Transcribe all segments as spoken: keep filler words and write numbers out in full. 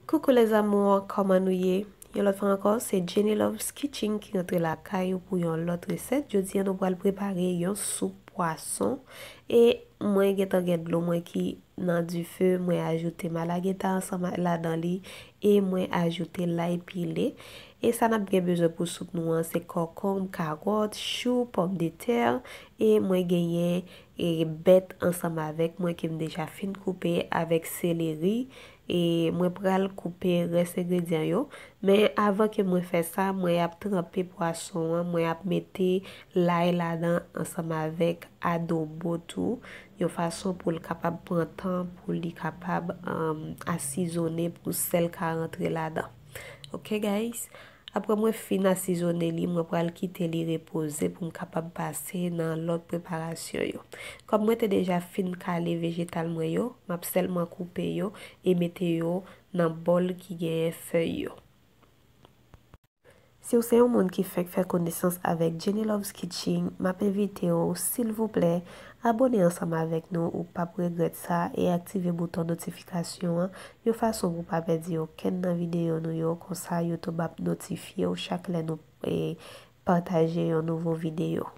Coucou les amours, kòman nou ye? Yon lòt fwa ankò, se Jenny Loves Kitchen ki rantre lakay ou pou yon lòt resèt. Jodi a, nou pral prepare yon soup pwason. E mwen gentan gen dlo mwen ki nan dife, mwen ajoute malagueta ansanm ladan li, e mwen ajoute lay pile. E sa n ap gen bezwen pou soup nou an, se kòkonb, kawòt, chou, pòmdetè, e mwen genyen e bèt ansanm avèk mwen ke m deja fin koupe avèk seleri. E mwen pral koupe rès engredyan yo. Men avan ke mwen fè sa, mwen ap tranpe pwason an, mwen ap mete lay ladan ansanm avèk adobo tou, yon fason pou l kapab pran tan, pou li kapab, um, asizone, pou sèl ka rantre ladan. Ok, guys? Apre mwen fin asizone li, mwen pral kite li repoze pou m kapab pase nan lòt preparasyon yo. Kòm mwen te deja fin kale vejetal mwen yo, m ap sèlman koupe yo e mete yo nan bòl ki genyen fèy yo. Si w se yon moun ki fèk fè konesans avèk Jenny Loves Kitchen, m ap envite w, silvouplè, abòne ansanm avèk nou, ou p ap regrèt sa, e aktive bouton notifikasyon an, yon fason pou w pa pèdi okenn nan videyo nou yo, konsa YouTube ap notifye w chak lè nou, e, pataje yon nouvo videyo.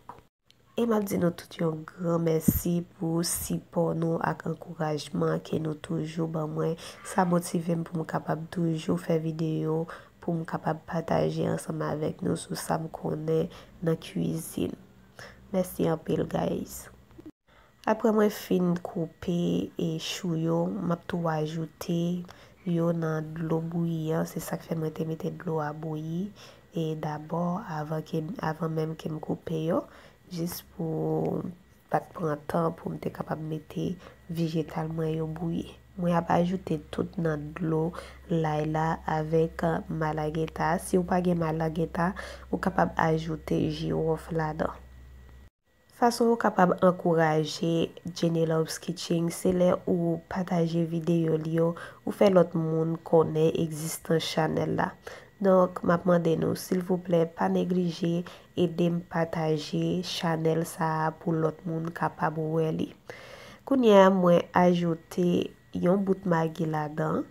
E m ap di nou tout yon gran mèsi pou sipò nou ak ankourajman ke nou toujou ban mwen. Sa motive m pou m kapab toujou fè videyo, pou m kapab pataje ansanm avèk nou sou sa m konnen nan kwizin. Mèsi anpil, guys. Apre mwen fin koupe e chou yo, m ap tou ajoute yo nan dlo bouyi an. Se sa k fè mwen te mete dlo a bouyi e dabò avan ke, avan menm ke m koupe yo, jis pou m pa t pran tan pou m te kapab mete vejetal mwen yo bouyi. Mwen ap ajoute tout nan dlo lay la avèk malagueta. Si w pa gen malagueta, ou kapab ajoute jiwòf ladan. Fason ou kapab ankouraje Jenny Loves Kitchen, se lè ou pataje videyo li yo, ou fè lòt moun konnen egzistans chanèl la. Donk, m ap mande nou, silvouplè, pa neglije ede m pataje chanèl sa a pou lòt moun kapab wè li. Kounye a, mwen ajoute yon bout magi ladan.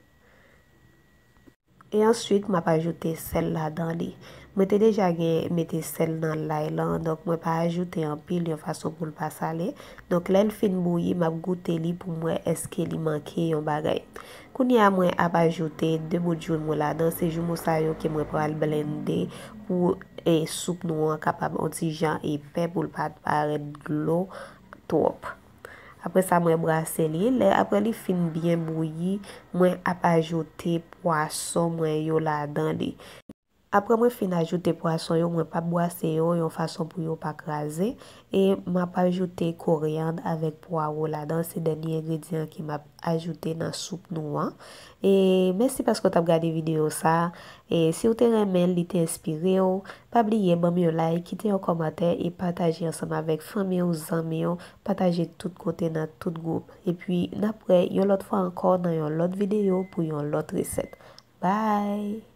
E answit, m ap ajoute sèl ladan li. Mwen te deja gen mete sèl nan lay lan, donk mwen pa ajoute anpil yon fason pou l pa sale. Donk, lè l fin bouyi, m ap goute li pou m wè èske li manke yon bagay. Kounye a, mwen ap ajoute de bout joumou ladan. Se joumou sa yo ke mwen pral blende pou, e, soup nou an kapab on ti jan epè, pou l pa t parèt dlo twòp. Apre sa, mwen brase li. Lè, apre li fin byen bouyi, mwen ap ajoute pwason mwen yo ladan li. Apre mwen fin ajoute pwason yo, mwen p ap brase yo yon fason pou yo pa kraze. E m ap ajoute koryann avèk pwawo ladan. Se dènye engredyan ke m ap ajoute nan soup nou an. E mèsi paske w t ap gade videyo sa. E si w te renmen l, li te enspire w, pa bliye ban m yon like, kite yon kòmantè e pataje ansanm avèk fanmi w, zanmi w, pataje tout kote nan tout gwoup. Epi, n ap wè yon lòt fwa ankò nan yon lòt videyo pou yon lòt resèt. Bye!